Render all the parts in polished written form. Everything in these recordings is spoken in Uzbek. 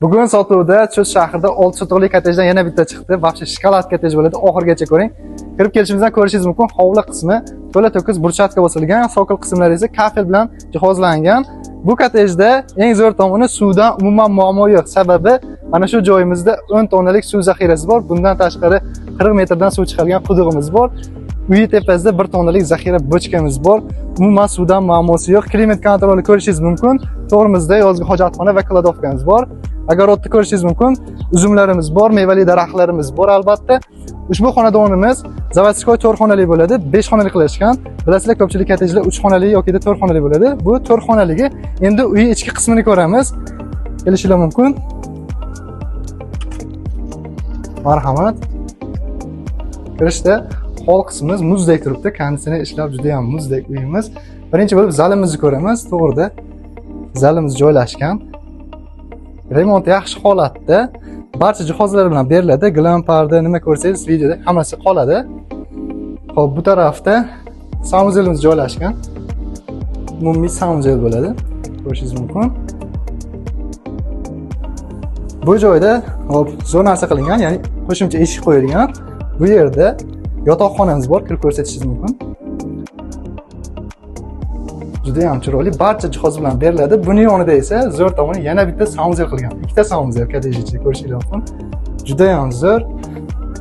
Bugun sotuvda Chust shahrida 6 sotuvli kottejdan yana bitta chiqdi. Вообще shokolad kottej bo'ladi. Oxirigacha ko'ring. Kirib kelishimizdan ko'rishingiz mumkin. Hovli qismi to'la to'kis брусчатка bosilgan, sokol qismlari esa kafel bilan jihozlangan. Bu kottejda eng zo'r tomoni suvdan umuman muammo yo'q. Sababi mana shu joyimizda 10 tonnalik suv zaxirasi bor. Bundan tashqari 40 metrdan suv chiqargan qudug'imiz bor. Uyi tepasida 1 tonnalik zaxira bochkamiz bor. Umuman suvdan muammosi yo'q. Климат контроль ni ko'rishingiz mumkin. To'g'rimizda yozgi hojatxona va кладовка miz bor. Огород ni ko'rishingiz mumkin. Uzumlarimiz bor, mevali daraxtlarimiz bor albatta. Ushbu xonadonimiz заводской 4 xonali bo'ladi, 5 xonali qilishgan. Bilasizlar, ko'pchilik kottejlar 3 xonali yoki 4 xonali bo'ladi. Bu 4 xonaligi. Endi uyi ichki qismini ko'ramiz. Kelishingiz mumkin. Marhamat. Kirishda hol qismimiz muzdek turibdi. Konditsioner ishlab juda ham muzdek uyimiz. Birinchi bo'lib zalimizni ko'ramiz. To'g'rida zalimiz joylashgan. Remont yaxshi holatda. Barcha jihozlar bilan beriladi. Gilam, parda, nima ko'rsangiz videoda hammasi qoladi. Xo'p, bu tarafda санузел imiz joylashgan. Umumiy санузел bo'ladi. Ko'rishingiz mumkin. Bu joyda hop zo'r narsa qilingan, ya'ni qo'shimcha eshik qo'yilgan. Bu yerda yotoqxonamiz bor, kirib ko'rsatishingiz mumkin. Juda ham chiroyli, barcha jihoz bilan beriladi. Buning yonida esa zo'r tomoni yana bitta санузел qilgan. Ikkita санузел kottej ichida ko'rishingiz mumkin. Juda ham zo'r.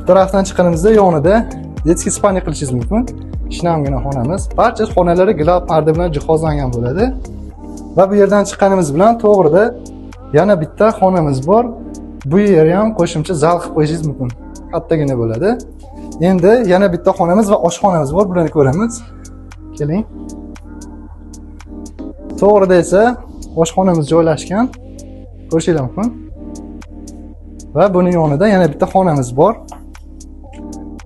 Bu tarafdan chiqqanimizda yonida детский спальня qilishingiz mumkin. Shinamgina xonamiz. Barcha xonalari gilam parda bilan jihozlangan bo'ladi. Va bu yerdan chiqqanimiz bilan to'g'rida yana bitta xonamiz bor. Bu yerga ham qo'shimcha zal qilib qo'yishingiz mumkin. Kattagina bo'ladi. Endi yana bitta xonamiz va oshxonamiz bor. Bularni ko'ramiz. Keling. To'g'rida esa oshxonamiz joylashgan. Ko'rishingiz mumkin. Va buning yonida yana bitta xonamiz bor.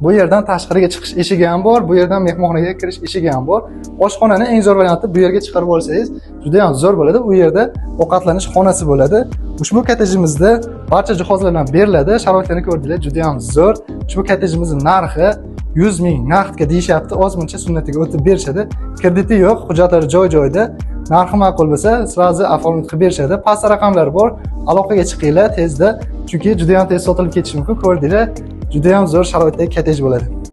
Bu yerdan tashqariga chiqish eshigi ham bor, bu yerdan mehmonxonaga kirish eshigi ham bor. Oshxonani eng zo'r varianti bu yerga chiqarib olsangiz, juda ham zo'r bo'ladi. U yerda ovqatlanish xonasi bo'ladi. Ushbu kottejimizda barcha jihozlar bilan beriladi. Sharoitlarni ko'rdinglar, juda ham zo'r. Ushbu kottejimizning narxi 100 ming naqdga deyishyapti. Ozmuncha sunnatiga o'tib berishadi. Krediti yo'q, hujjatlari joy-joyida. Narxi ma'qul bo'lsa, сразу оформить qilib berishadi. Pastda raqamlar bor. Aloqaga chiqinglar tezda, chunki juda ham tez sotilib ketishi mumkin. Ko'rdinglar, juda ham zo'r sharoitdagi kottej bo'ladi.